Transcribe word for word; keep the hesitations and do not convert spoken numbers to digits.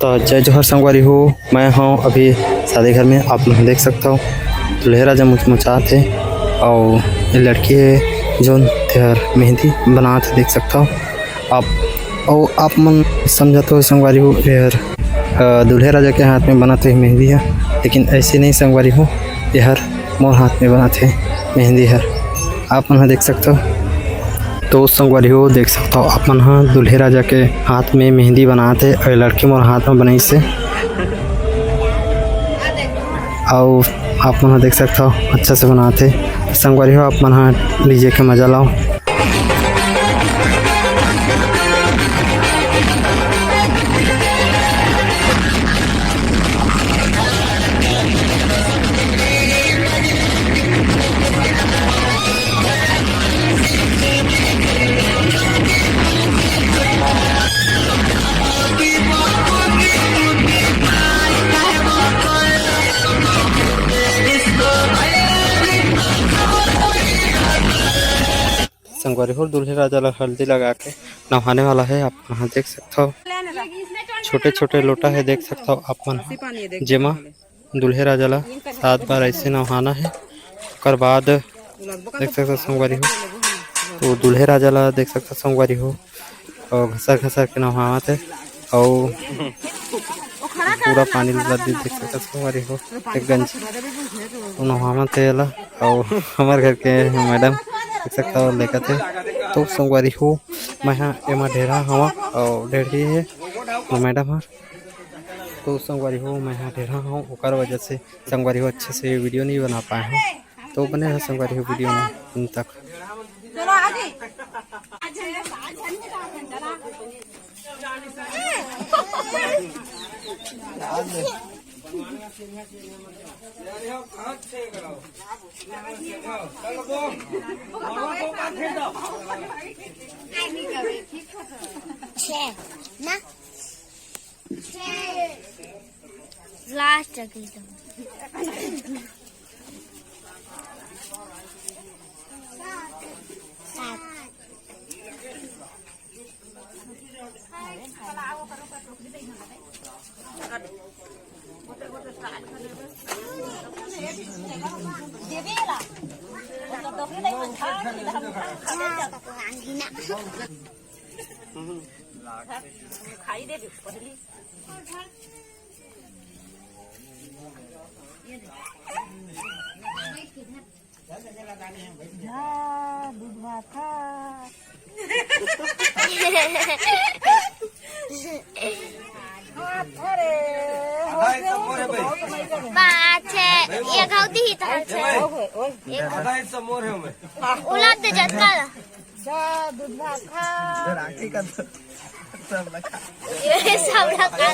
तो जय जोहार संगवारी हो, मैं हूँ अभी शादी घर में। आप मन देख सकथव, दूल्हे राजा मुचमुचात हे, अउ ये लड़की हे जोन तेहर मेहंदी बनात हे, देख सकथव आप। अउ आप मन समझत हो संगवारी हो, एहर, अ, दूल्हे राजा के हाथ में बनत हे मेहंदी ह, लेकिन ऐसे नहीं संगवारी हो, एहर मोर हाथ में बनत हे मेहंदी ह। आप मन ह देख सकथव। तो संगवारी हो, देख सकथव, आप मन ह दूल्हे राजा के हाथ में मेहंदी बनात हे, अउ लड़की मोर हाथ में बनाइस हे। अउ आप मन ह देख सकथव, अच्छा से बनात हे। संगवारी हो, आप मन ह डीजे के मजा लाव। संगवारी हो, दूल्हे राजा ला हल्दी लगा के नहाने वाला हे। आप मन ह देख सकथव, छोटे-छोटे लोटा हे, देख सकथव आप मन ह, जेमा दूल्हे राजा ला सात बार ऐसे नहाना हे। ओकर बाद देख सकथव संगवारी हो, तो दूल्हे राजा ला देख सकथव संगवारी हो, अउ घसर घसर के नहावत हे, अउ पूरा पानी ला देख सकथव संगवारी हो, एक गंज नहावत हे एला। अउ हमर घर के मैडम देख सकथव, लेकत हे। तो संगवारी हो, मैं ह एमा ढेरहा हवं अउ ढेरही हे मोर मैडम ह। तो संगवारी हो, मैं ह ढेरहा हवं, ओकर वजह से संगवारी हो, अच्छे से वीडियो नहीं बना पाए हवं। तो बने रहो संगवारी हो वीडियो में, अंत तक। छः ना? लास्ट तक एकदम। सात। खाई दे दे पहली। जा, दूध भात खा। अरे, बात है, ये घाव दी ही तो हल से। ओए, ओए। आधा हिस्सा मोर है मैं। उलट दे जतका ला। जा, दूध भात खा। राखी का तो सब लगा। ये सब लगा।